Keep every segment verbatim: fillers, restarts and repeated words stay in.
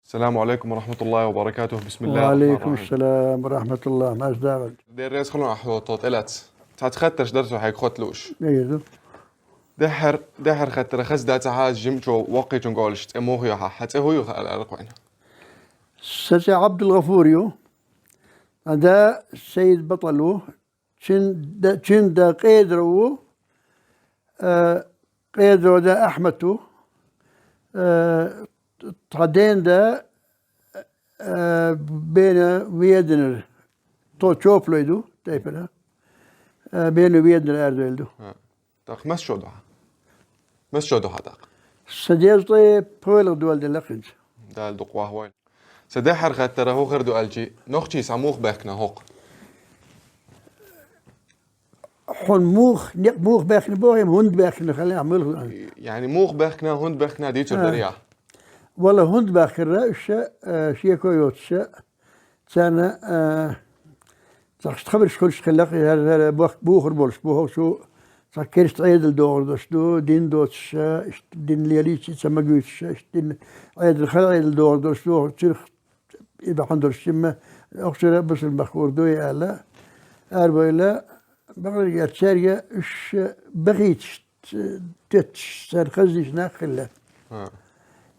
السلام عليكم ورحمة الله وبركاته. بسم الله الرحمن الرحيم. السلام ورحمة الله. ما أصدقت. Дера реза хуьлда, ахь тхо тӀелаца. Цхьацца хаттарш дара цо хьайга хотталуш. أيوه. Дехьара, дехьара хаттар хаза дац хьа жимчо воккхачун голаш цӀе муха ю хьа? Хьа цӀе хӀу ю аьлла кхойна? Са цӀе Ӏабдул-ГӀафур ю. Хьа да Сайид БатӀал ву. Цуьн да, цуьн да Къедро ву. Э, Къедро да Ахьмад ву. Э, тха ден да, э, Бена Веданер. Тхо чоплой ду, тайпана. Э, Бена Веданер аьрдойла ду. ТӀаккха мас шо ду хьа? Мас шо ду хьа тӀаккха? Са дезткъе пхоьлах дола делла хӀинца. Дала дукха вахавойла. Са дехьара хаттар хӀу хир ду аьлчи, нохчий са муха баьхкина хӀокху? Хьуна муха, некъ муха баьхкина боху, хӀунда баьхкина хилла, муьлха. Яъни муха баьхкина, хӀунда баьхкина дийцур дарий хьа? Вала хӀунда баьхкира, уьш, э, шеко йоцуша, царна, э, цхьа хабарш хуьлуш хилла, хӀара, хӀара бохк бухур болуш бу хӀокху шу, цхьа керста Ӏедал догӀур долуш ду, дин доцуша, иштта дин лелийча ца магуьйтуша, иштта дин Ӏедал, хала Ӏедал догӀур долуш ду, цуьрах и бахьана долуш, шимма, охчара бусулба махкур дуй аьлла, арабойла, бакъдерг аьлча, цаьрга уьш бахийта тоьттуш, царна хаза дийша нах хилла.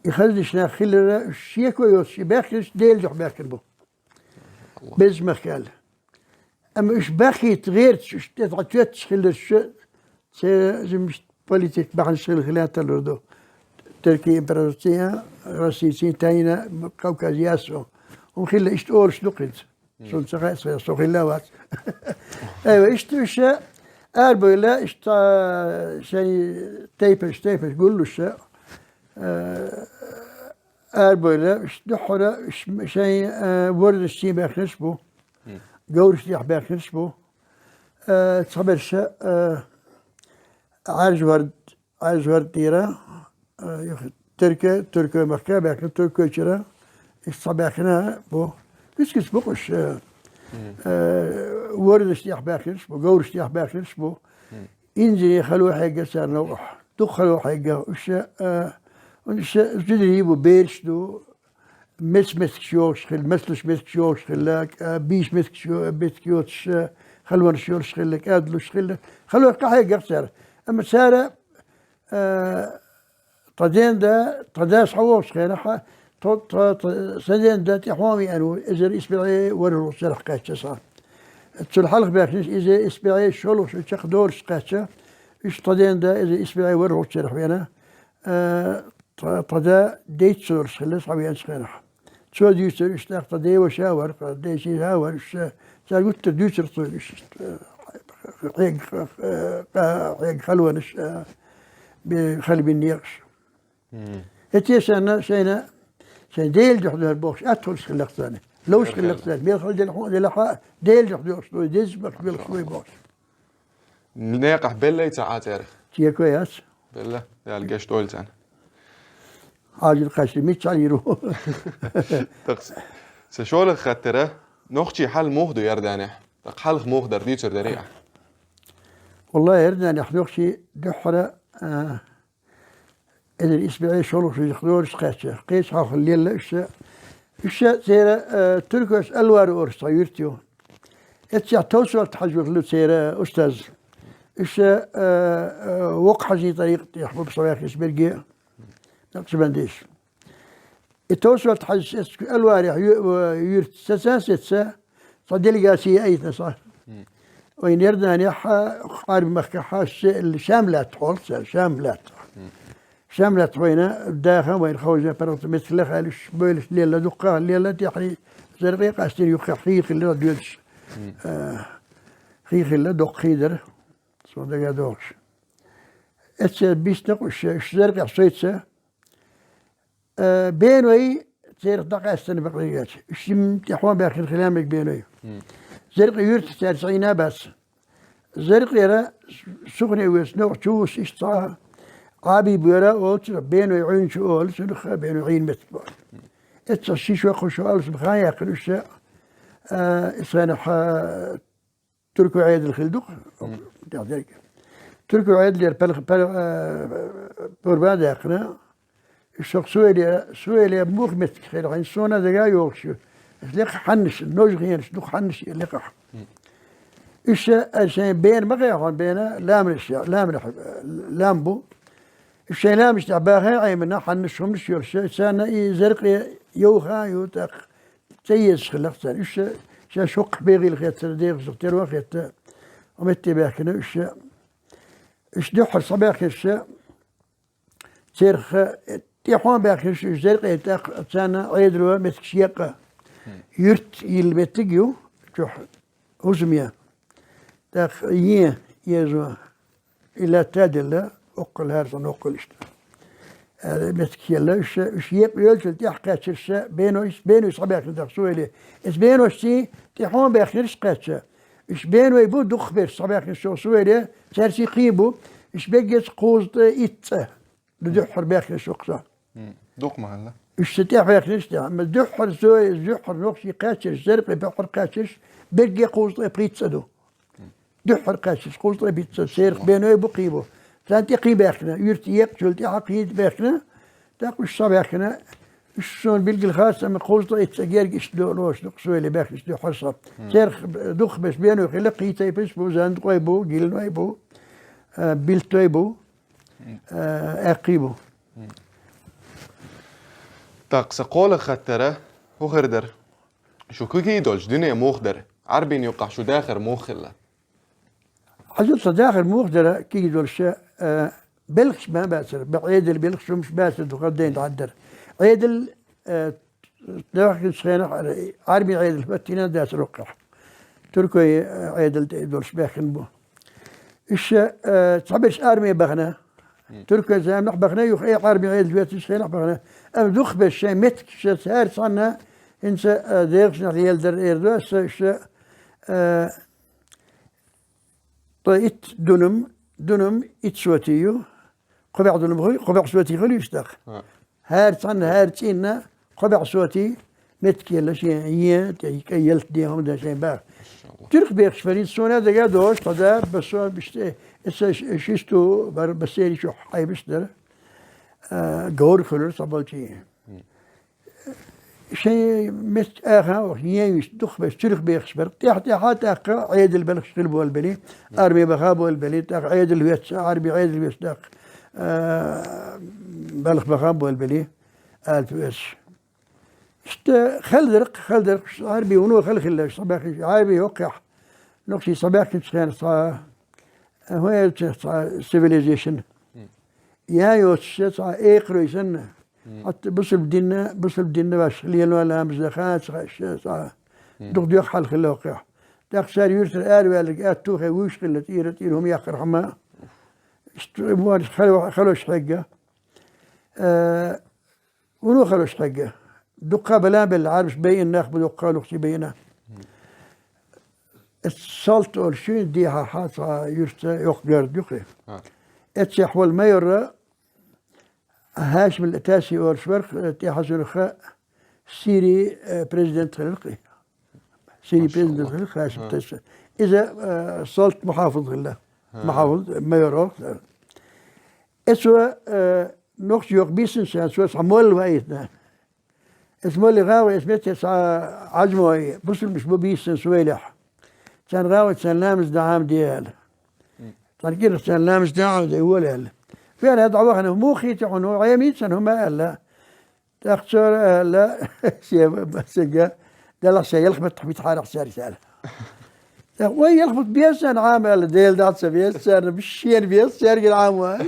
И хаза дийша нах хилара, уьш шеко йоцуш, и баьхкинарш Делан дуьхьа баьхкина бу. Беза махка аьлла. Амма уьш бахийта гӀерташ, уьш тӀе тоьттуш хиларш, церан жимчу политик бахьанаш хила хила талур ду. Туркий императорций а, Российций тайна, Кавказ ясо. ХӀума хилла иштта олуш ду хӀинца. Суна ца хаьа, со хилла вац. Айва, иштта уьш арабойла, иштта шайн тайпаш, тайпаш гуллуша, э, арабойла, уьш дуьххьара, уьш шайн, э, ворданаш чу баьхкинарш бу, говраш тӀехь баьхкинарш бу. Э, цхьаберша, э, Ӏаьржа-ВордӀа, Ӏаьржа-ВордӀа тӀера, э, юха Туркой, Туркой махка баьхкина, Туркойчуьра, иштта цхьа баьхкина бу. Куьц-куьц бу уьш, э, э, ворданаш тӀехь баьхкинарш бу, говраш тӀехь баьхкинарш бу. Инзаре хало хьегна царна новкъахь. Дукха хало хьегна. Уьш, э, уьш зударий бу, бераш ду, мес-меттигаш йогӀуш хилла, мас луш меттигаш йогӀуш хилла, кӀа-, бийш меттигаш йо-, меттиг йоцуш, э, халонаш йолуш хилла, кӀадалуш хилла. Хало къахьегна цара. Амма цара, э, тхан ден да, тхан да схьавогӀучу хенахь, тхо, тхо, тхо, сан ден да тӀаьхьо веана ву, эзар исс бӀе ворхӀалгӀачу шарахь кхаьчча схьа. Цул хьалха баьхкинарш иза исс бӀе шолгӀачу чекхдолуш кхаьчча, уьш тхан ден да эзар исс бӀе ворхӀалгӀачу шарахь веана, э, тха, тхан да дейтта ца долуш хилла схьавеанчу хенахь. Цо дуьйцура уьш, тӀаккха тхан ден ваша а вара, тхан ден сийсаз а вара, уьш, э, цара гуттар а дуьйцура цо уьш, э, хьегна, э, хьегна халонаш, э, бе-, хала бина некъаш. ХӀетте санна шайна, шайн Делан дуьхьа ду хӀара бохуш, атта хуьлуш хилла-кх царна. Ловш хилла-кх царна. Мел хала делахь а, делахь а, Делан дуьхьа доьхуш ду, деза бахьа доьхуш ду бохуш. Некъахь беллай ца Ӏа церах? Чекой яц. Белла, Дала гечдойла царна. Хьажал кхаьчна миччахьа йира ву. ТӀаккха сан шолгӀа хаттар, нохчий хьал муха ду Иорданехь? ТӀаккха хьалха муха дара, дуьйцур дарий ахь? Валлахи, Иорданехь нохчий дуьххьара, а, эзар исс бӀе шолгӀачу шарахь долуш кхаьчча, кхечу хьалха лелла уьш. Уьш церан, э, туркойс Алвар олуш цхьа юрт ю. Эццехь Товсолт-Хьаьжа хилла церан устаз. Уьш, э, э, воккха хьаьжийн тӀарикъа тӀехь бу бусалба ваьхнаш берриге а, накъшбандеш. И Товсолт-Хьаьжас эццахь Алварехь ю-, э, юьртахь сецна, сецна, цхьа делегаци яийтина схьа. Вайн Иорданехь, Ӏаьрбийн махкахь, Ша-, Шам лаьтта хьолу цара, Шам лаьтта. Шам лаьтта вайна даха, вайна ховшал паргӀат меттиг лаьхьа аьлла, уьш бовлуш лелла, дуккха а лелла, тӀаьхье Заркъе къастийна, юххехь хий хилла доьдуш. Э, хий хилла, доккха хий дара, суна дагадогӀуш. Эццехь биснакъ уьш, уьш Заркъехь сойца, э, беной церах дӀакъаьстина бакъдерг аьлча. Уьш жимма тӀаьхьо баьхкина хила мега беной. Заркъе юьртах цаьрца Ӏийна а бац. Заркъера Сухне веца новкъа чу вуссуш иштта цхьа Ӏаби бера олу цунах, беной Ӏуьйна чу олу цунах, беной Ӏийна меттиг бу. Эццахь ши шо, кхо шо алсам хан яьккхина уьш, а, и санахь, а, туркой Ӏедал хилла ду-кх, тӀаьхьа дерг. Туркой Ӏедалера пал-, пал-, а, пурба а даьккхина, Уьш хӀокху Суэли, Суэли муха меттиг хир хьайна, суна дага йогӀуш ю. Лекха хьаннаш, ножгӀенаш, дукха хьаннаш и лекхахь. Уьш, а, шайн бена ма гӀехьон, бена ламанаш, ламанаш, лам бу. Уьш шайн ламанаш тӀехь баха Ӏемина, хьаннаш хӀуманаш йолуш, царна и Заркъе йовха а ю, тӀаккха ца езаш хилла царна. Уьш шаьш хӀокхахь бегӀийла хетта, дегӀашах тера а хетта, хӀокху метте баьхкина уьш. Уьш дуьххьара схьабаьхкинарш, церах, э, тӀаьхьо баьхкинарш уьш Заркъе, тӀаккха царна Ӏедало меттигаш екъна. Юьрт йилла меттиг ю, чохь хӀусаме. ТӀаккха е, езо, и латта а делла, оккхул хӀара санна оккхул иштта. Э, меттиг елла, уьш, уьш екъна йолчул тӀаьхьа кхаьчнарш, бено, бено схьабаьхкина тӀаккха Суэли. Эцу беношций тӀаьхьо баьхкинарш кхаьчна. Уьш беной бу, дукхахберш схьабаьхкинарш Суэли, цаьрций кхин бу, уьш беггеца кхузткъе итт цӀа. Ду дуьххьара баьхкинарш воккхача. Дукха ма хилла. Уьш ца тӀехь баьхкинарш тӀехь, амма дуьххьара Суэли, дуьххьара нохчий кхаьчнарш, Заркъе дуьххьара кхаьчнарш, бегге кхузткъе пхийтта цӀа ду. Дуьххьара кхаьчнарш, кхузткъе пхийтта цӀа, церах беной бу, кхин бу. Царна тӀе кхин баьхкина, юьрт екъначул тӀаьхьа кхин баьхкина, тӀаккха уьш схьабаьхкина, уьш суна билггал хац, амма кхузткъе итт цӀа герга иштта ло-, лоцуш ду-кх Суэли баьхкинарш дуьххьара схьа. Церах дукхахберш беной хилла, кхин тайпанаш бу, зандакъой бу, гиланой бу, а, билттой бу, а, аьккхий бу. ТӀаккха сан кхоалгӀа хаттар хӀун хир дара? Шу куьг долчу дуьне муха дара? Ӏарбийн юккъахь шу дахар муха хилла? Хьажал, сан дахар муха дара куьг долуш, э, белхаш ма бацара, бе-, Ӏедал белхаш хӀумаш бацара, дукха дайна дӀадара. Ӏедал, э, дахарчу хенахь, Ӏарбийн Ӏедал хӀоттийна дацара оккхахь. Туркойн, э, Ӏедал тӀе долуш баьхкина бу. Уьш, э, цхьаберш арми бахана. Туркойн заманахь бахана, юха э, Ӏарбийн Ӏедал хӀоьттинчу хенахь бахана. Амма дукхахберш шайн меттигаш, цара цхьанна хӀинца, э, дегӀашнах леладар эр ду аса, уьш, э, ткъе итт дунам, дунам итт сотий ю. Кхо бӀе дунам хуьлу, кхо бӀе сотий хуьлу уьш тӀаккха. ХӀара цхьанна, хӀара цӀийнна кхо бӀе сотий меттиг елла шен, е, тӀе, кӀай ялта ден хӀума дан шайн баха. Туркойн бехаш бара, хӀинца суна дага а дош, тхо да, басо, биште, эца ш-, шисту бара, басери чохь хьайбаш дара. А, говр хуьлура цхьаболчийн. Шайн меттиг аха, охьа, ен вист, дукхахберш, туркойн бехаш бара. ТӀаьхьа-тӀаьхьа тӀаккха Ӏедал белхаш хила болабелли, арми баха болабелли, тӀаккха Ӏедал хӀоьттича, Ӏарби Ӏедал хӀоьттича тӀаккха, а, балха баха болабелли, алапа оьцуш. Иштта хала дара-кх, хала дара-кх, Ӏарби вуно хала хилла, схьабаьхкинчу, Ӏарби хӀокхехь, нохчий схьабаьхкинчу хенахь цхьа, хӀун элча, цхьа civilization. Я йоцуш, цхьа экхарой санна. Хьатта бусалба динна, бусалба динна ваьш лело ламаз дан хан ца хаьаш, цхьа дукха доьху хьал хилла хӀокхехь. ТӀаккха цара юьртара араваьлларг аьтту хе вуьйш хилла, тӀера, тӀера хӀума яккхар хьама. Иштта бохуш хало-, халош хьегга. Э, вуно халош хьегга. Дуккха бала белла, Ӏарбаш байина нах бу, дуккха нохчий байина. Эцу Салт олу шуьйна дехьа хьан цхьа юьртца йоккха гарда юкхе. Эццехь волу майорра Хашим Таси олуш вара, тӀаьхьа цунах Сирий, э, президент хилира-кх. Сирий президент хилира Хашим Таси. Иза, э, Салт мухьафиз хилла. Мухьафиз, майор олу. Эцо, э, нохчий йоккха бийсина цо цхьа молла ваийтина. Эс молли гӀавгӀа, эс метте цхьа Ӏажмой, бусулбанаш бу бийсина Суэлехь. Царна гӀавгӀа, царна ламаз дан Ӏамаде аьлла. Царна кӀирах царна ламаз дан Ӏамаде вола аьлла. Вена дӀавахана, муха хийти хьуна, Ӏемийцана хӀума аьлла. ТӀаккха цара аьлла, шен масега, Делахь шен ялх меттах витахьарахь цаьрга аьлла. ТӀаккха вай ялх метта беза царна Ӏама аьлла, Дела дахь ца беза царна, шена беза цаьрга Ӏама аьлла.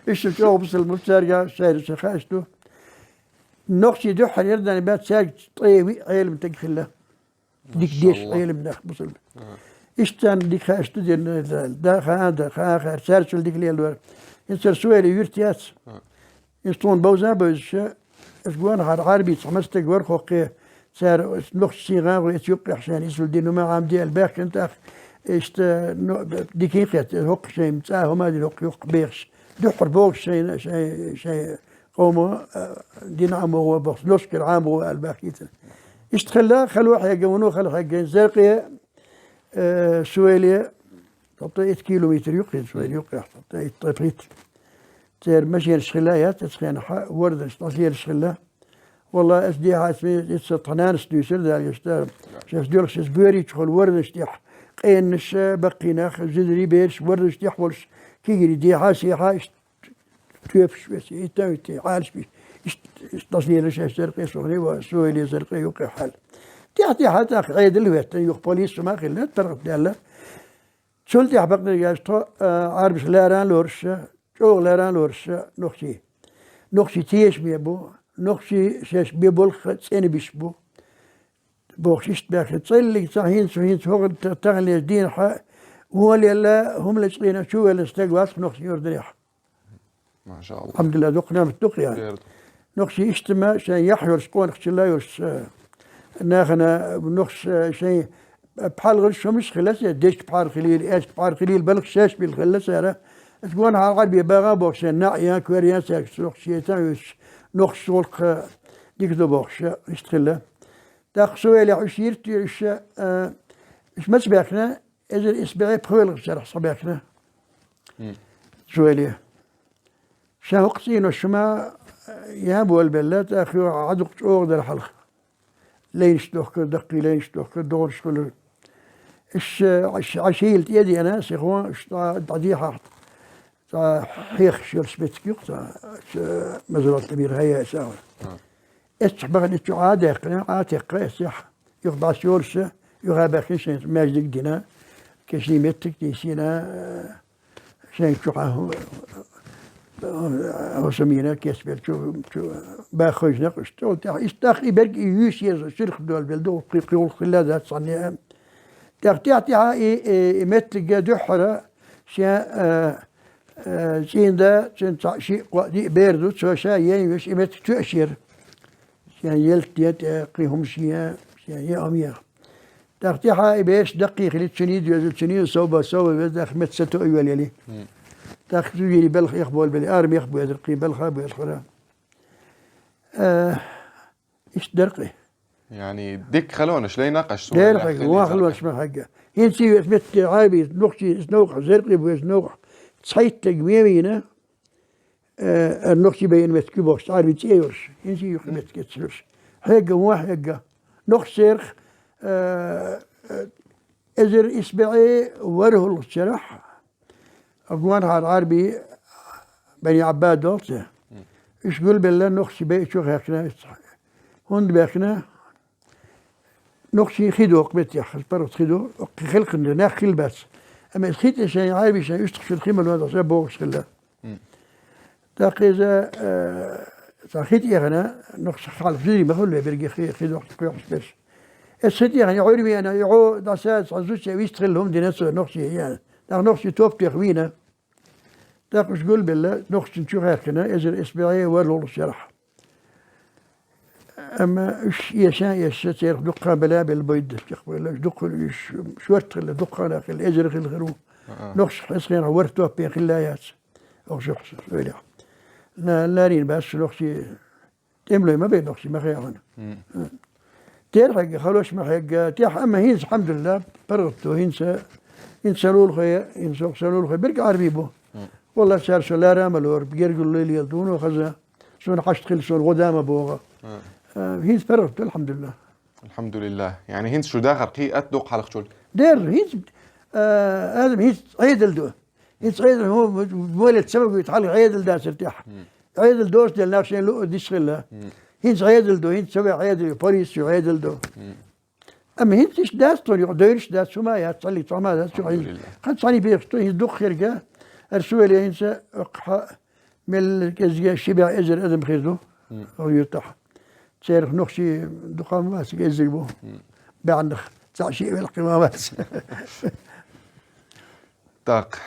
Иштта чӀогӀа бусулба цаьрга, шайна ца хаьаш ду. Нохчий дуьххьара Иордане баьхна цаьрга ткъе виъ Ӏелам таг хилла. Дика деш Ӏелам нах бусулба. Иштта царна дика хаьаш ду дерна, да, хаан, да, хаан, хаьара, цаьрцул дика лелавара. ХӀинца цара Суэли юьрт яц. Иза тхуна бовза а бевзаш, иза гонахьара Ӏарбий цхьа мастаг вара хӀокхе, цара нохчий гӀан гӀо эца юккъехь шайна иза дина ма Ӏамаде аьлла баьхкина тӀаккха, иштта, ну, дикин кхетта, хӀокху шайн цӀа хӀума дина хӀокху юккъе бехаш. Дуьххьара бохуш шайна, шайн, шайн къомо, а, дина ӀамогӀо бохуш, нохчкара ӀамогӀо аьлла баьхкийта. Иштта хилла, хало хьегна, вуно хало хьегна, Заркъе, э, Суэли, тӀе итт километр юккъе, Суэли юккъехь, тӀе итт, тӀе пхийтта. Церан машенаш хилла яц, оцу хенахь ворданаш дӀалелаш хилла. Валла, ас дехьа ас ве-, итт са тхан нанас дуьйцура Дала гечдар. Шаьш доьлхуш ас боьрий чухула ворданаш тӀехь къеннаш, баккхий нах, зударий, бераш ворданаш тӀехь волуш, кегий дехьа, сехьа, иштта тоьпаш веса, и тан витий, Ӏалаш бий. Иштта, иштта дӀалелаш шаьш дара къесохне, ва Суэле зар къе юккъе хьал. ТӀехь-тӀехьа тӀаккха Ӏедал веттан, юха полис ма хилла, паргӀат даьлла. Цул тӀаьхьа бакъдерг аьлча, тхо, а, Ӏарбаш ларан лоруш, чӀогӀа ларан лоруш нохчий. Нохчий тешаме бу, нохчий шаьш бе болх цӀена биш бу. Бохуш иштта баьхна, цӀаллиг ца хӀинца, хӀинца хӀокху та-, таханлерчу дийнахь а, вон лелла, хӀума лечкъийна, чу ваьлла стаг вац нохчийн юртарехь. Машалла. Алхьамдулиллах, дукха неӀмат ду-кх ян. Нохчий иштта ма шайн яхь йолуш, къонахчилла йолуш, э, нахана нохчий, э, шайн пхьалгӀанаш хӀумаш хилла цара, дешка пхьар хилийла, аьшка пхьар хилийла, балхаш шаьш билла хилла цара. Аса гонахьара Ӏарбе багӀа бохуш, шайн наӀ ян, кор ян цаьрга, нохчий яйтан а вуьсуш, нохчийн гӀуллакх дика ду бохуш, иштта хилла. ТӀаккха Суэлехь уьш йиртта уьш, э, уьш маца баьхкина, эзар исс бӀе пхоьалгӀачу шарахь схьабаьхкина. Суэле. Ша хӀокху цӀийнош ма, э, ян болабелла, тӀаккха юха Ӏадукъ чӀогӀа дара хьалха. Лайнаш дохкара, даккхий лайнаш дохкара, догӀанаш хуьлура. Уьш, э, Ӏаш-, Ӏашийла тӀе а деана, сихо, уьш дӀа-, дӀадехьахь, цкъа хьехаш йолуш меттиг ю-кх цхьа, ца, мазаллтамира хьаяьа аса вара. Эццахь бахана чу Ӏа а даьккхина, Ӏа а теккха эццахь, юха бӀаьш йолуш, юха а баьхкина шайн маьждиг а дина, кешний меттиг а тийсина, шайн чу хьан хӀу-, хӀусамийна кечбелла чу, чу баха хевшина кхуьш. ТӀаккха иштта тӀаккха и берг и юьйш еза, сирх долабелла ду, кхи-, кхин гӀуллакх хилла дац цхьанне а. ТӀаккха тӀаьхьа-тӀаьхьа и, и, и меттиг дуьххьара шен, а, Э, цӀийнда, цуьнан цхьаъ шиъ, кхоъ, диъ бер ду, цо ша ен веш и меттиг тоьаш яра. Шен ялта ден тӀе кхин хӀумаш ен, шен еа хӀума ен. ТӀаккха тӀаьхьа и бераш даккхий хилийта, цуьнан доьзал, цуьнан совба, совба веза, тӀаккха метта са тоъ йолаелий. ТӀаккха цу йири белха эха болабелий, арма эха боьдура, кхин белха а боьлхура. Э, Иштта дара кхин. Яъни, дикка халонаш лайна-кх аш Дера суна хьегга, ван халонаш ма хьегга. ХӀинца и вес метте Ӏарбий, нохчий, иза новкъахь, зеркъе бу иза новкъахь. Цхьайттаг вен вийна, э, нохчий байина меттиг ю бохуш, Ӏарбий цӀе йолуш. ХӀинца и юккъе меттиг эцна йолуш. Хьегга, ван хьегга. Нохчий церах, э, э, эзар исс бӀе ворхӀалгӀачу шарахь, Гонахьара Ӏарбий Бани Ӏаббад долу цӀе. Уьш гулбелла нохчий бай чу хаьхкина, хӀунда баьхкина, нохчийн хи ду оккха меттехь, паргӀат хи ду, оккха хи хилкхина нах хилла бац. Амма иза хи тӀе шайн Ӏарбий шайн уьстагӀчуьра хи ма ло, ша богӀуш хилла. ТӀаккха иза, э, цхьа хи тӀехьана, нохчий хьалха жири ма хуьллу берриге хи, хи дохуш кхоьхьуш берш. Эс хи тӀехьана, и Ӏуьйр веана, и Ӏо дӀаса, цхьа зудчо вист хилла хӀума дина цо нохчий яна. ТӀаккха нохчий топ теха вийна. ТӀаккха уьш гулбелла, нохчийн чу хаьхкина, эзар исс бӀе ворхӀалгӀачу шарахь. Амма уьш эшан эшша, церах дуккха а бала а белла бойда, чекхбевлла, уьш дуккха а уьш шорта хилла, дуккха а хилла, эзар хилла хир ву. Нохчий хьесхенахь ворхӀ топ бен хилла яц. Охьа шух Суэлехь. Ла-, ларийна бац шу нохчий, тӀемалой ма бай нохчий, ма хехьана. Дера хьегга, халош ма хьегга, тӀехь, амма хӀинца, алхьамдулиллах, паргӀат ду, хӀинца, хӀинца сан лулахой, хӀинца сан лулахой, берриг Ӏарбий бу. Валлахь, цара со лара а ма лору, гергарло лела дуно хаза, суна хьашт хилла, суна гӀо да ма богӀу. Э, хӀинца паргӀат ду, алхьамдулиллах. Алхьамдулиллах. Яъни хӀинца шу дахар кхин атта дукха хьалхачул? Дера, хӀинца, э, адам хӀинца Ӏедал ду. ХӀинца Ӏедал хӀума моле ца магуьйту, хьалха Ӏедал дацара тӀехь. Ӏедал доцу дела нах шайн луъу диш хилла. ХӀинца Ӏедал ду, хӀинца ца ве Ӏедал ю, полис ю, Ӏедал ду. Амма хӀинца иштта дац тхуна юкъа, девнаш дац, хӀума яц, цхьаллиг цхьа хӀума дац, чу хьайна. Алхьамдулиллах. Кхин цхьаьна бехаш ду, хӀинца дукха хирга, ара Суэле хӀинца, кхин мел кӀезига ши бӀе эзар адам хир ду, оха юьртахь. Церах нохчий дукха ма бац, кӀеззиг бу. БӀаьннах цхьа шиъ велкъа ма бац. ТӀаккха.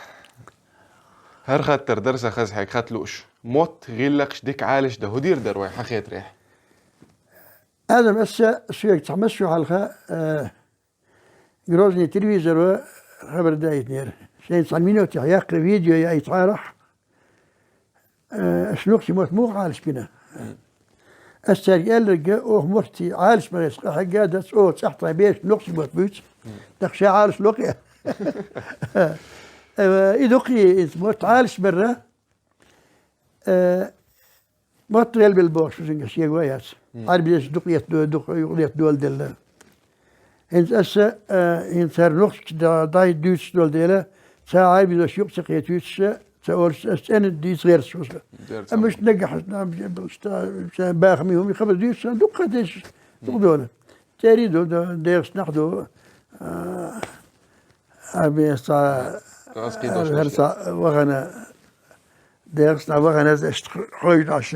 ХӀара хаттар дара сан хаза хьайга хатта лууш. Мотт, гӀиллакхаш дика Ӏалаш дан хӀун дийр дара вай хьан хетарехь? Адам, аса соьга цхьа массо а хьалха, э, Грозный телевизоро хабар даийтинера. Шайна цхьана минотехь яккхий видео яийтахьарахь, э, аш нохчий мотт муха Ӏалаш бина. Ас цаьрга аьлларг, оха мотт Ӏалаш ма хеза, къа хьегга дац, оха цӀахь тхайн бешан нохчий мотт буьйцу. ТӀаккха ша Ӏалаш ло-кх. Э, и дукха и, иза мотт Ӏалаш барра. Э, мотт гӀелбелла бохуш шуьга шега ваяц. Мм. Ӏарбий дешнаш дукха этту, дукха юкъа этту дола делла. ХӀинца аса, э, хӀинца хӀара нохчий да-, дай дуьйцуш дола дела, ца Ӏарбий дош юкъа ца кхетуьйтуш, ца олуш, аса цӀена дийца гӀерташ ву со. Амма иштта нагахь, ша бахам хӀума хабар дуьйцуш, дукха дешнаш дукха дола. ЦӀерий ду, да, дегӀаца нах ду, а, Ӏарбий аса, аса кхеташ хӀара ца вахана, дегӀаца нах вахана, аса иштта хойуш Ӏаш.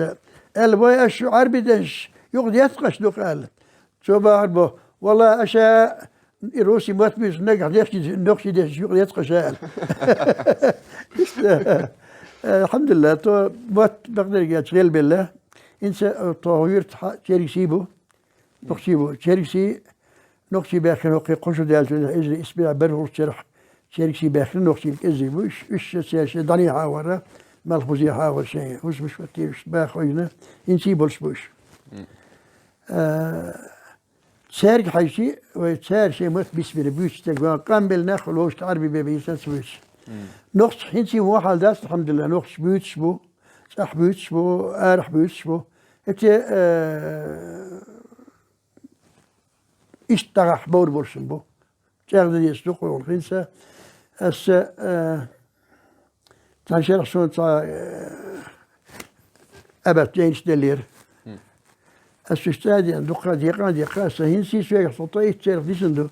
Аьлла, вай, аш шу Ӏарбий дешнаш юкъа деттакъаш дукха аьлла. Цо бахар бо, валла, аша и русский мотт буьйцуш нагахь дехчи, нохчий дешнаш юкъа деттакъаш аьлла. Иштта, алхьамдулиллахӀ, тхо мотт бакъдерг аьлча гӀелбелла. ХӀинца, э, тхо юрт хьа-, чергсий бу. Нохчий бу. Чергсий, нохчий баьхкина хӀокху кхо шу даьлча, иза исбаьхьа бархӀалгӀачу шарахь чергсий баьхкина нохчийн кӀеззиг бу. Уьш, уьш ша цаьршинна дӀане хьагӀора, малхбузе хьагӀора шайн хӀусамаш ваттийра, уьш баха хьожна, хӀинций болуш бу уьш. Мм. А, цаьрга хьаьжча, вай цара шайн мотт бисбира буьйцу стаг ван, къам белла нах вовшашка Ӏарбий бен бийца ца буьйцу. Мм. Нохчий хӀинций вон хьал дац, алхьамдулиллахӀ, нохчий буьйцуш бу, цӀахь буьйцуш бу, арахь буьйцуш бу. ХӀета, э, иштта дагахь бовр болуш бу. ЧӀагӀдан деза дукха вон хӀинца. Аса, э, цхьана шарахь суна цхьа, э, абат жайнаш деллера. Мм. Аса уьш цӀа а деана, дукха декъа а декъа, аса хӀинца соьгахь цхьа ткъе итт церах дисина ду.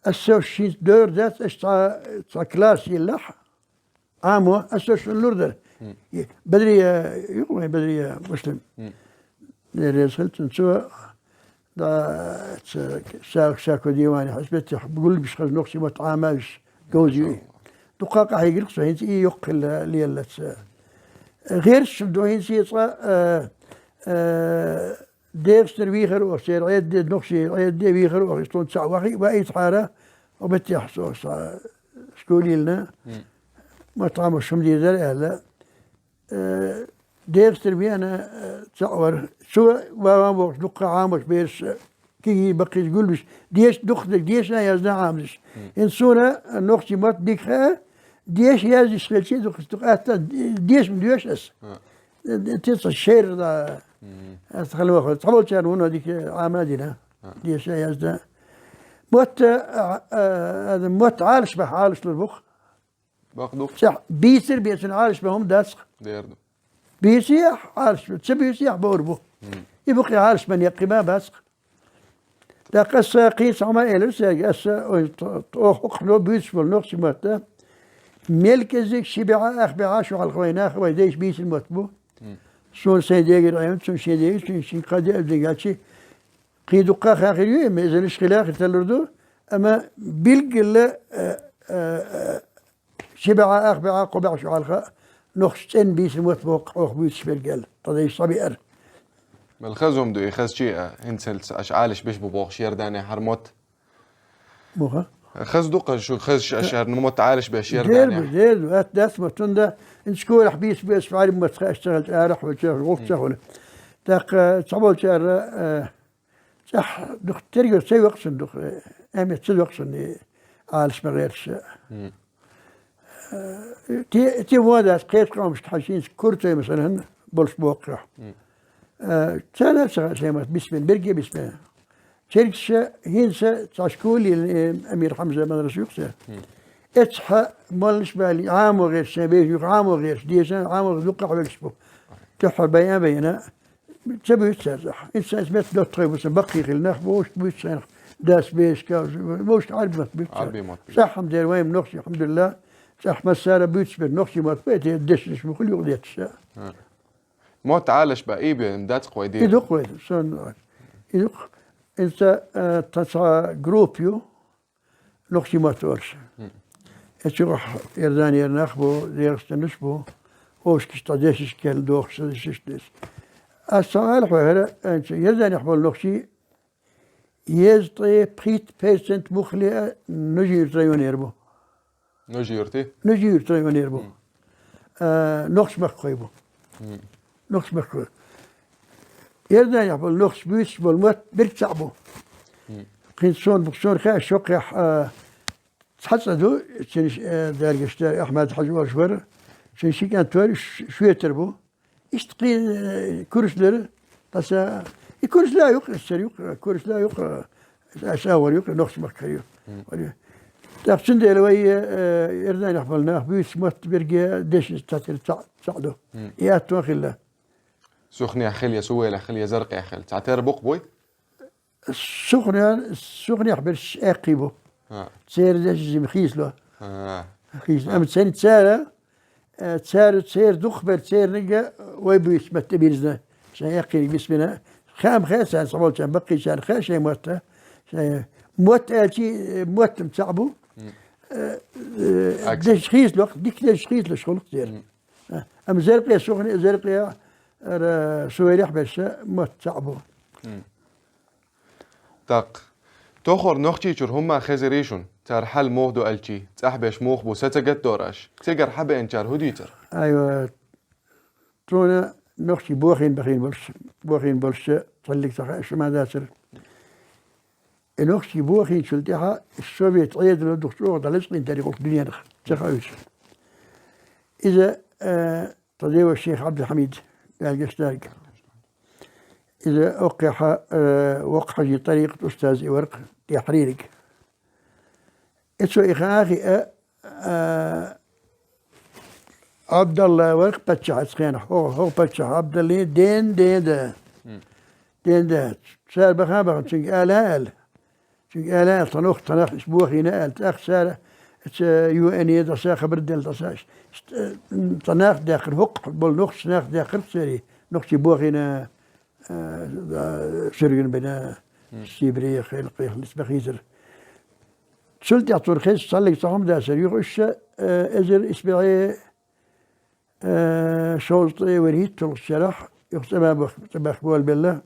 Аса шин дойр дац, аса цхьа, цхьа класс йиллахь, Ӏамо, аса шуна лур дара. Мм. И Бадрия, юкъа вайн Бадрия Муслим. Мм. Дела реза хила цунна. Цо, да, ца, сагӀа сако диване хьаьсбеттехь гулбиш хаза нохчий мотт Ӏамавиш говза ю и. Дукха къахьийгира со, хӀинца и йоккха хилла леллаца. ГӀерташ ду хӀинца и цкъа, э, э, ДегӀаштара вийхар оха, церан Ӏедде, нохчий Ӏедде вийхар оха, иза тхуна цхьаъ вахи а ваийтахьара, оха беттехь со, со школе йиллина, Мм. мотт Ӏамош хӀума дийр дара аьлла. Э, ДегӀаштара веана, э, цхьаъ вара. Цо ван-ван бохуш дуккха Ӏамош бераш, э, кегий баккхийчу гулбиш, деша дукха дерг, деша а яздан Ӏамадеш. Мм. ХӀинца суна нохчий мотт дика хаьа, деша яздеш хилча, дукха, дукха атта, деша ма доьшу аса. А. Те ца шер да. Мгм. Аса хала ваха. Цхьаболчарна вуно дика Ӏама а дина. А. Деша а язда. Мотт, а, а, а, мотт Ӏалаш бан, Ӏалаш лур бу-кх. Бакъ ду. Цхьа бийцар бен цунна Ӏалаш бан хӀума дац-кх. Дер ду. Бийцаяхь Ӏалаш бу, ца бийцаяхь бовр бу. Мгм. И бу-кх и Ӏалаш бан некъ, кхин ма бац-кх. ТӀаккха аса кхин цхьа хӀума элира цаьрга, аса, ой, т-, т-, оха хӀокхуьнан буьйцуш болу нохчий мотт, мел кӀеззиг ши бӀе, ах бӀе шо хьалха вайн нах, вайн дайша бийцина мотт бу. Мм. Суна сайн дегара Ӏемина, цунна шен дегара, цунна шен кхаа де а дигачи, кхин дуккха а хан хир ю, мезанаш хила а хир талур ду, амма билггала, э, э, э, ши бӀе, ах бӀе, кхо бӀе шо хьалха нохчаша цӀена бийцина мотт бу-кх оха буьйцуш берг аьлла, тхан дайша схьабеара. Мел хаза хӀума ду и, хазачи а, хӀинцалц аша Ӏалаш беш бу бохуш Иорданехь хӀара мотт? Муха? Хаза ду-кх, шу хазача аша хӀара мотт Ӏалаш беш Иорданехь? Дер бу, дер бу, атта дац мотт, хӀунда хӀинца школехь бийца безаш Ӏарбий мотт хаа ца хилча, арахь а ваьлча, гӀуллакх ца хуьлу. ТӀаккха цхьаболчара, э, цӀахь дукха тергал ца йоккху цунна, дукха, э, аьммат ца доккху цунна и Ӏалаш ма гӀерташ. Мгм. Э, те, те вон дац, кхечу къаьмнашка хьажа, хӀинца курдаш, масала, болуш боху-кх. Мгм. Э, царна а ца хаьа шайн мотт бисбина, берриге а бисбина. Чергсаша хӀинца цхьа школе йиллина, э, Амир Хьамза мадраса ю-кх церан. Мгм. Эццахь молланаш а баьлла, Ӏамо гӀерташ, шайн бежан юха Ӏамо гӀерташ, дешан Ӏамо гӀерташ дуккха а хьоьгуш бу. Дуьххьара байна а байна, ца буьйцу цара цӀахь. ХӀинца аса метта доттагӀий бу сан, баккхий хилла нах бу, вовшашка буьйцу сайнах, дас бешка, вовшашка Ӏарбий мотт буьйцу цара. Ӏарбий мотт буьйцу. ЦӀахь хӀума дера вайн нохчий, алхьамдулиллахӀ, цӀахь массара а буьйцуш берг нохчий мотт бу, те дешнаш ма хуьлу юкъадетташ. А. Мотт Ӏалаш бан и бен дац-кх вай дийр? И ду-кх вай, сон, и ду-кх. ХӀинца, э, тхан цхьа группа ю, нохчий мотт олуш. Мгм. Эцу юкъахь Иорданера нах бу, дегӀастанаш бу, вовшашка тхан дешнашка кхел дохуш, сан дешнаш деза. Ас цхьа ала хьоьхура, хӀинца Иорданехь болу нохчий езткъе пхийтта процент муххале а Нажи-Юьртан районера бу. Нажи-Юьртан? Нажи-Юьртан районера бу. Мгм. А, нохчмахкахой бу. Мгм. Нохчмахкахой. Иорданехь болу нохчаша буьйцуш болу мотт берриг цхьаъ бу. Мгм. ХӀинца суна, суна хаьа, шоккхехь, а, цхьа цӀа ду, цуьнан, э, Дала гечдойла, Ахьмад-Хьаьжа олуш вара, цуьнан ши кӀант вара, ш-, шоьтара бу. Иштта кхы, э, курс дара, таса, и курс ла юкъ, эсэр юкъ, курс ла юкъ, э, аса вар юкъ, нохчмахкар ю. Мгм. Вар ю. ТӀаккха цундела вай, э, Иорданех бола нах буьйса мотт берриге дешнаш цхьатера цхьаъ, цхьаъ ду. Мгм. И атта хилла. Сухнех хила, я Сувелех хила, я Заркъех хила. Цхьатера букъ буй? Сухне-, Сухнех берш аьккхий бу. А. Церан дешаш жима хийцало. А. Хийцало. А. Амма царна цара, э, цара, церан дукхабар, цернага вай буьйса мотт тӀабирзина. Шайн аьккхийнарг бисмина. Хаам хаьа царна, цхьаболчарна, баккхийчарна хаьа шайн мотт. Шайн мотт аьлча, э, мотт-м цхьаъ бу. Мгм. Э, э, акс. Дешаш хийцалуш, дика дешаш хийцалуш хул-кх церан. Мгм. А, амма Заркъе, Сухне, Заркъе, ара, Сувелех берш мотт цхьаъ бу. Мгм. ТӀаккха. Тохара Нохчийчуьра хӀумма хезарий шуна? Цар хьал муха ду аьлча, цӀахь берш муха бу, са ца гатдора аша? Цигара хьабеанчара хӀун дийцар? Айва, тхуна нохчий бохийна бахийна болуш, бохийна болуш цхьаллиг ца хаьа, шу ма дацара. И нохчий бохийначул тӀаьхьа Совет Ӏедало дукха чӀогӀа дӀалечкъийтинера гӀуллакх дуьненах, ца хаьа уьш. Иза, э, тха деваш шайх Ӏабдулхьамид, Дала гечдойла. Иза оккхехьа, э, воккха хьажий, тӀарикъат устаз и вар-кх, тӀехьарериг. И цо и хаа хиъа, а, Ӏабдалла вар-кх паччахь оцу хенахь, хӀо-, хӀокху паччахь Ӏабдаллин ден, ден да. Мгм. Ден да. Цара баха а бахана, цуьнга ала а аьлла. Цуьнга ала а аьлла, тхан охьа тхан нах иштта бохийна аьлла. ТӀаккха цара оцу ю эне дӀаса хабар делла дӀаса. Иштта, э, тхан нах даьккхира, хӀокху болу нохчийн нах даьккхира церий, нохчий бохийна, э, да, суьргина бина, Мгм. Сибре, хелкъехь, лица бахийцира. Цул тӀаьхьа цунна хезча цхьаллиг цхьа хӀума дацара. Юха уьш, э, эзар исбаьхье, э, шовзткъе вуьрхӀитталгӀачу шарахь, юха цӀа ма бах-, цӀа бахка болабелла.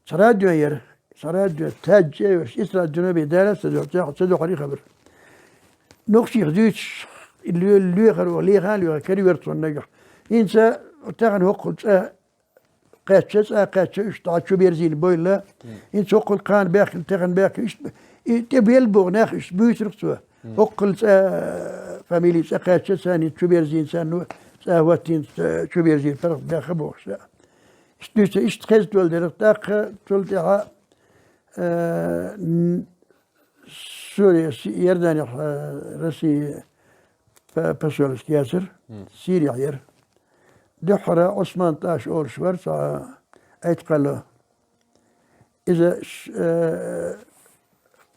Цхьа радио яра, цхьа радио, таьжча а йолуш, исс радиона бен дала ца дуьхьа, ца дуьхьара и хабар. Нохчех дуьйцуш, лоь-, лоьхар ву, леха а лоьхар, кара вара цунна нагахь. ХӀинца тахана хӀокхул цӀа кхаьчча, цӀа кхаьчча, уьш дӀа чу берзийна бойла. Мгм. ХӀинца хӀокхул кхана баьхкина, тахана баьхкина, иштта, и тӀе белла боху нах, иштта буьйцура-кх цо. Мгм. ХӀокхул цӀа, фамили цӀа кхаьчча, царна чу берзийна, царна цӀа хӀоттийна, цӀа чу берзийна, паргӀат баьхна бохуш. Иштта дуьйцу, иштта хезна долу дерг, тӀаккха цул тӀаьхьа, э, н-, Суьрехь, Си-, Иорданехь, э, Россия п-, посольство яцара, Мгм. Сирехь яра. Дуьххьара Ӏусман ТӀаша олуш вара цхьа айткъало. Иза ш-, э,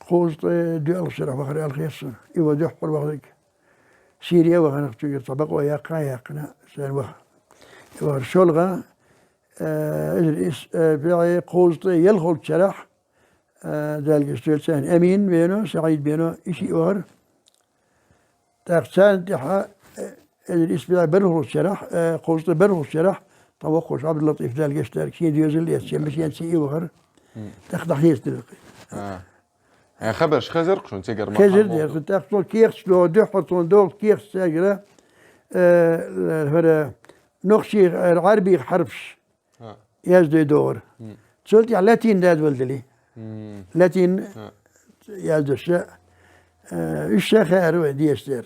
кхузткъе доьалгӀачу шарахь вахара аьлла хета суна. И ван дуьххьара вахарг. Сире вахана, цуьнгара цхьа бакъо яккха а яьккхина, цара ваха-, вахара. ШолгӀа, э, иза ис-, э, бӀе кхузткъе ялхолгӀачу шарахь, э, Дала гечдойла царна, Амин бено, СаӀид бено, и шиъ вахара. ТӀаккха царна тӀаьхьа, э, эзар исс бӀе бархӀалгӀачу шарахь, э, кхузткъе бархӀалгӀачу шарахь, тхан воккхачу ӀабдуллатӀиф, Дала гечдойла, шен доьзал эцча, шен цӀе а вахара. Мгм. ТӀаккха дӀахеца деза-кх. А. Э, хабарш хезар-кх шуна цигара ма хезар хьалха деза, тӀаккха цо кехаташ догӀу, дуьххьара цунна догӀу кехаташ цаьргара, э, хӀара нохчийн, э, Ӏарбийн хьарпаш. А. Яздой догӀура. Мгм. Цул тӀаьхьа латин дадвала дели. Мгм. Латин А. яздош, э, уьш ша хаьара вай дешдер.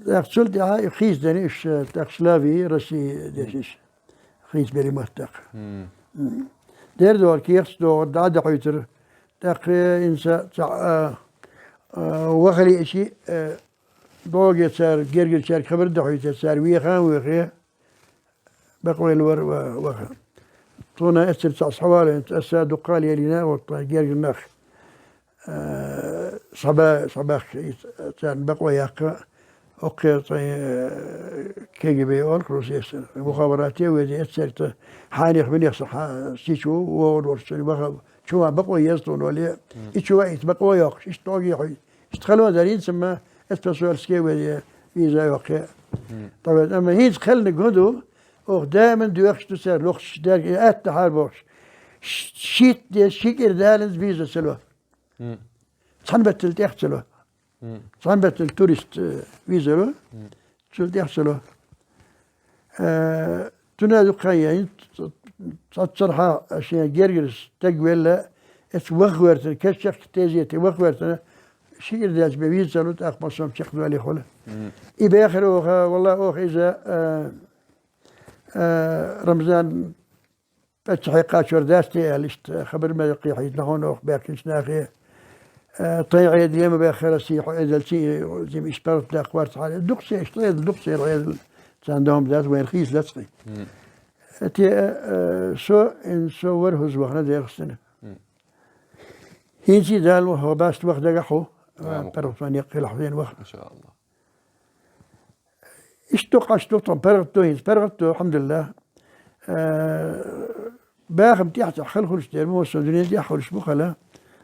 ТӀаккха цул тӀаьхьа и хийцадара уьш, э, тӀаккха Славии, России дешаш. Хийцабелла мотт тӀаккха. Мгм. Мгм. Дера догӀура, кехаташ догӀура, дӀа а дӀахьуьйтура. ТӀаккха хӀинца цхьа, э, э, ваха лиъча, э, догӀе цара, гергарчаьрга хабар дӀахьуьйтура, цара веха а вехе. Бакъвелла вара ва-, ваха. Тхуна эццара цхьа схьавалийна, аса дуккха а лелийна, вот, гергара нах, э, схьаба-, схьабаьхкина, царна бакъо яккха, оккхе цхьа, э, КГБ олу-кх русецара. Мухабарате а веза, эццара хьанех-минех сан хьа-, сича ву, вогӀур волуш цуьнан ваха, чу ван бакъо еза тхуна вале. И чу ваийта бакъо йоккхуш, иштта догӀе хьуьйту. Иштта хало дара, хӀинца ма эццо посольстве везе, виза йоккхе. Мгм. ТӀаккха, амма хӀинца кхелниг хӀун ду, оха даиман доьхуш ду цара, лохуш дерг, и атта хьара бохуш. Ш-, шийтта де, ши кӀира даланза виза ца ло. Мгм. Цхьана баттал тӀех ца ло. Мгм. Цхьана баттал турист, э, виза ло. Мгм. Цул тӀехь ца ло. Э, цуьнан дукха хан яйна, цхьаццанхьа шен гергара стаг велла, эцу ваха гӀоьртина, кеччакх тезете ваха гӀоьртина, ши кӀира даьлча бен виза ца ло, тӀаккха массо а чекхдолий хуьлу. Мгм. И бехира оха, валла, оха иза, э, Э, Рамзан паччахье кхачор дац те аьлла, иштта хабар ма кхехьийта, нахьо нах баьхкинчу нахе. Э, тайн Ӏедале ма баьххара сий хьо эзалчи, зим иштта паргӀат даккха варца хьале. Дукха сий, иштта Ӏедал, дукха сий Ӏедал. Царна дохам дац, вайна хийцалац кхин. Э, те, э, со, ин со вара хӀуза вахана дехастина. ХӀинца Дала ваха, баста ваха дагахь хьо, паргӀатван некъ хилахь вен ваха. Иншааллах. Иштта дукха Ӏаш ду тхо, паргӀат ду хӀинца, паргӀат ду, алхьамдулиллах. Э, бахам тӀехь-тӀехь хала хуьлуш дера, массо а дуьнен тӀехь хуьлуш бу хала.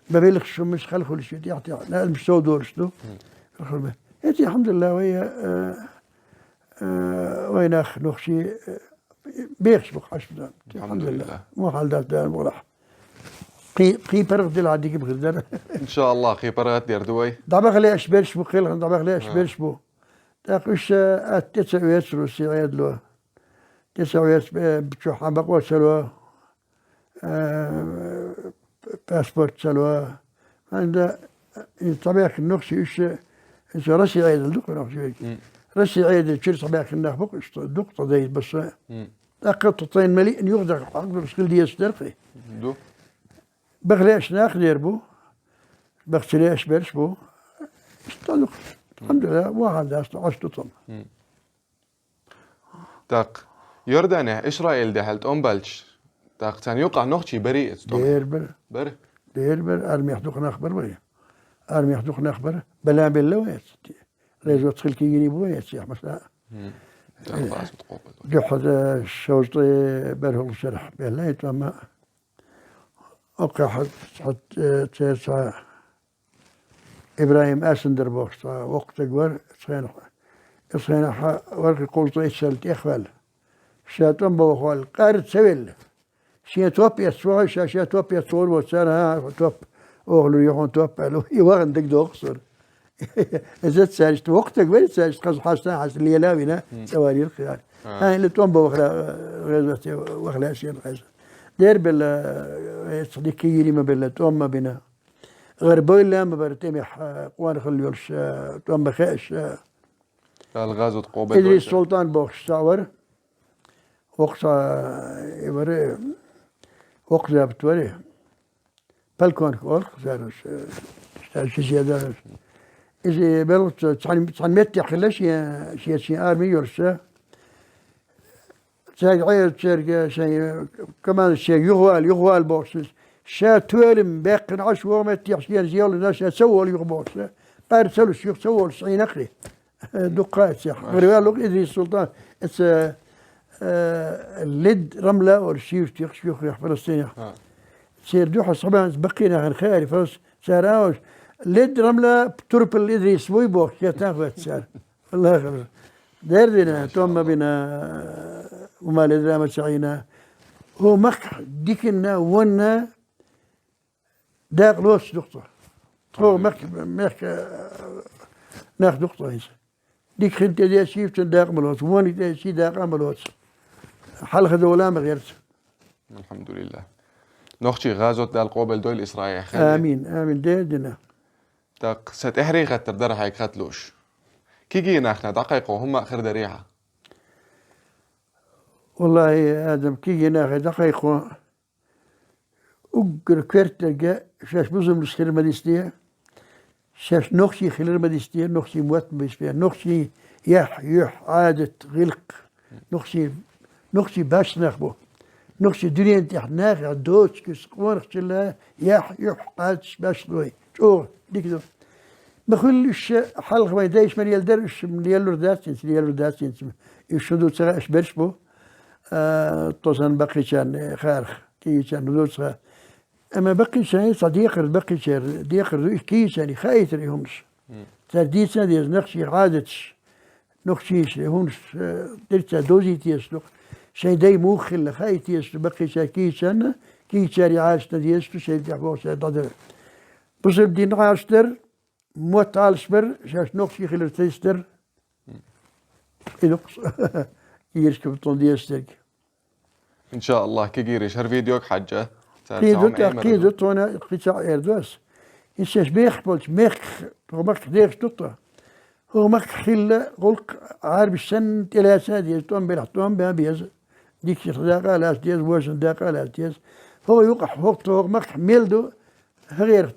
Бан белхаш хӀуманаш хала хуьлуш ю тӀехь-тӀехь, наьлмаш сов долуш ду. ХӀета, алхьамдулиллах, вай, э, э, вай нах нохчий, э, бехаш бу Ӏаш ду. Алхьамдулиллах. Мо хьал дац Дала мукъалахь. Кхин, кхин паргӀат дилахь дика бахар дара. Иншааллах, кхин паргӀат дер ду вай. ДӀабаха лаьаш берш бу, кхелхана дӀабаха лаьаш берш бу. ТӀаккха уьш, э, атта тӀе ца оьцу Росси Ӏедало. ТӀе ца оьцу, э, чохь хьан бакъо ца ло, э, паспорт ца ло. ХӀинца, э, цхьабаьхкина нохчий уьш, э, иза Росси Ӏедал ду-кх нохчий верг. Росси Ӏедал чуьра цхьабаьхкина нах бу-кх уьш, дукха цхьа дайта басса. ТӀаккха тхо тхайна ма лиъна юхадахка хьакъ долуш хила дезаш дара-кх. Ду. Баха лаьаш нах а дер бу, баха ца лаьаш берш бу. Иштта ду-кх. Алхьамдулиллах, вон хьал дац, Ӏаш ду тхо. ТӀаккха Иорданехь Исраил дуьхьал тӀом баьлча, тӀаккха царна юкъахь нохчий барий эца тӀом? Дера бара. Бара? Дера бара, армех дукха нах бара вай. Армех дукха нах бара. Бала белла вай эца. Резот хилкийгиний бу вай эца, яхь масала. Дуьхьа, э, шовзткъе бархӀалгӀачу шарахь белла и тӀом. Оккхахь цхьа, э, церан цхьа ИбрахӀим Асандар бохуш цхьа воккха стаг вара, цхьаьнахь, цхьаьнахь вара кхузткъе итт шарна тӀехваьлла. Ша тӀом бан вахаваьлла, къар ца велла. Шен топ эцна вахара, ша шен топ эцна вахара, цара, хӀан, топ, оха лур ю хьуна топ аьлла, и вахана дагадогӀу суна. Иза цаьршта воккха стаг вара, цаьршта хаза хьаста, хьаста лела а вина, цӀа валийра кхин. ХӀан, хӀинца тӀом бан вахара, гӀезоте ваха лаьа шена хьаьжа. Дера белла, э, эцна дика йийр ма белла, тӀом ма бина. ГӀарабевлла ма бара тӀемехь, э, къонахалла йолуш, э, тӀом бан хууш, э. Дала гӀазот къобал дойла. Идрис Султан бохуш цхьаъ вара. Воккха цхьа, э, вара, воккха забит вара. Полковник олу-кх цара, э, ша ши седа. Иза белхаца цхьана, цхьана меттехь хилла шен, шен, шен арми йолуш, э. Цаьрга Ӏер, цаьрга шайн командующийга юхавала, юхавала бохуш иза. Ша тоьлам баьккхина Ӏаш вогӀу меттехь шена зевлла, ша ца волу юха бохуш. Къар ца луш юха ца волуш Ӏийна-кх и. Дуккха а цехь. ГӀараваьлла-кх Идрис Султан, эца, э, Лид Рамла олуш шийртехаш юххех Фаластинехь. Церан дуьхьа схьабаьхкинчу баккхийнахана хаьара Фалас-, цара а олуш, Лид Рамла турпал Идрис вуй бохуш, кхетта а хоьтту цара. Аллахьа дердина, тӀом ма бина, умале драма ца Ӏийна. ХӀун махкахь диканна, вонна дакъа лоцуш ду-кх тхо. Тхо махка, мехка нах ду-кх тхо иза. Дика хин тӀедессийчун дакъа ма лоцу, вониг тӀедессий дакъа а ма лоцу. Хьалха довла а ма гӀерта. Алхьамдулиллах. Нохчий гӀазот Дала къобал дойла Исраилехь. Амин, амин, дердина. ТӀаккха сан тӀаьхьарий хаттар дара хьайга хатта лууш. Кегий нахана дӀакхайкхо хӀумма а хир дарий хьан? Валлахьи, Адам, кегий нахе дӀакхайкхо уггар коьртаниг шаьш бусалбанаш хилар ма дицде, шаьш нохчий хилар ма дицде, нохчий мотт ма бицбе, нохчий яхь, юьхь, Ӏадат, гӀиллакх, нохчий, нохчий баьчча нах бу. Нохчий дуьнен тӀехь нахехь доцуш куьйсу къонахчалла яхь, юьхь, Ӏадаташ баьчча ду вай. ЧӀогӀа дика ду. Ма хуьллуш хьалха вайн дайша ма леладара, уьш лелалур дац хӀинца, лелалур дац хӀинца. Уьш хӀун ду ца хаьаш берш бу, а, тхо санна баккхийчарна, э, харах, кегийчарна хӀун ду ца хаьа. Амма баккхийчарна цхьа декхар, баккхийчарна декхар ду, и кегийчарна хаийтар и хӀуманаш. Цара дийца а деза, нохчийн Ӏадаташ, нохчийн хӀуманаш, э, дерриге а довзийта дезаш ду-кх. Шайн дай муха хилла хаийта дезаш ду баккхийчарна, кегийчарна, кегийчарна Ӏалашдан дезаш ду, шайна тӀехь бохучарна дӀадара. Бусалба дин Ӏалашдар, мотт Ӏалашбар, шаьш нохчий хилар ца йистар. И ду-кх кегийрашка тхуна дезаш дерг. Иншааллах, кегийраш хӀара видеога хьаьжча, цара кхин ду, кхин ду, тхуна кхин цхьаъ эр ду ас. И шаьш бехаш болчу мехках, тхо махках дехаш ду тхо. ХӀокху махкахь хилла гӀуллакх Ӏарбаш санна тӀелаца а деза, тӀом белахь, тӀом бан а беза. Дикача дакъа а лаца деза, вожанна дакъа а лаца деза. ХӀара юкъахь, хӀокху тӀе, хӀокху махкахь мел ду, хӀара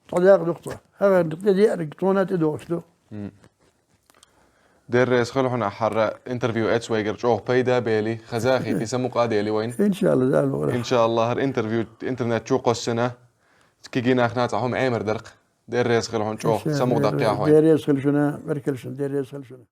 тӀе дакъа ду-кх тхо. ХӀара тӀе деарг тхуна тӀедогӀуш ду. Дерригаш хила хьуна хӀара интервью, эцу вайгара чӀогӀа пайда бели, хазахи, и самукъа дели вайн. Иншалла, Дала мукъ лахь. Иншалла, хӀара интервью интернет чу кхоссина, кегий нахана цхьа хӀума Ӏемар дара-кх. Дерригаш хила хьуна чӀогӀа, иншалла, самукъа даккхийла вайн. Дерригаш хила шуна, баркалла шуна, дерригаш хила шуна.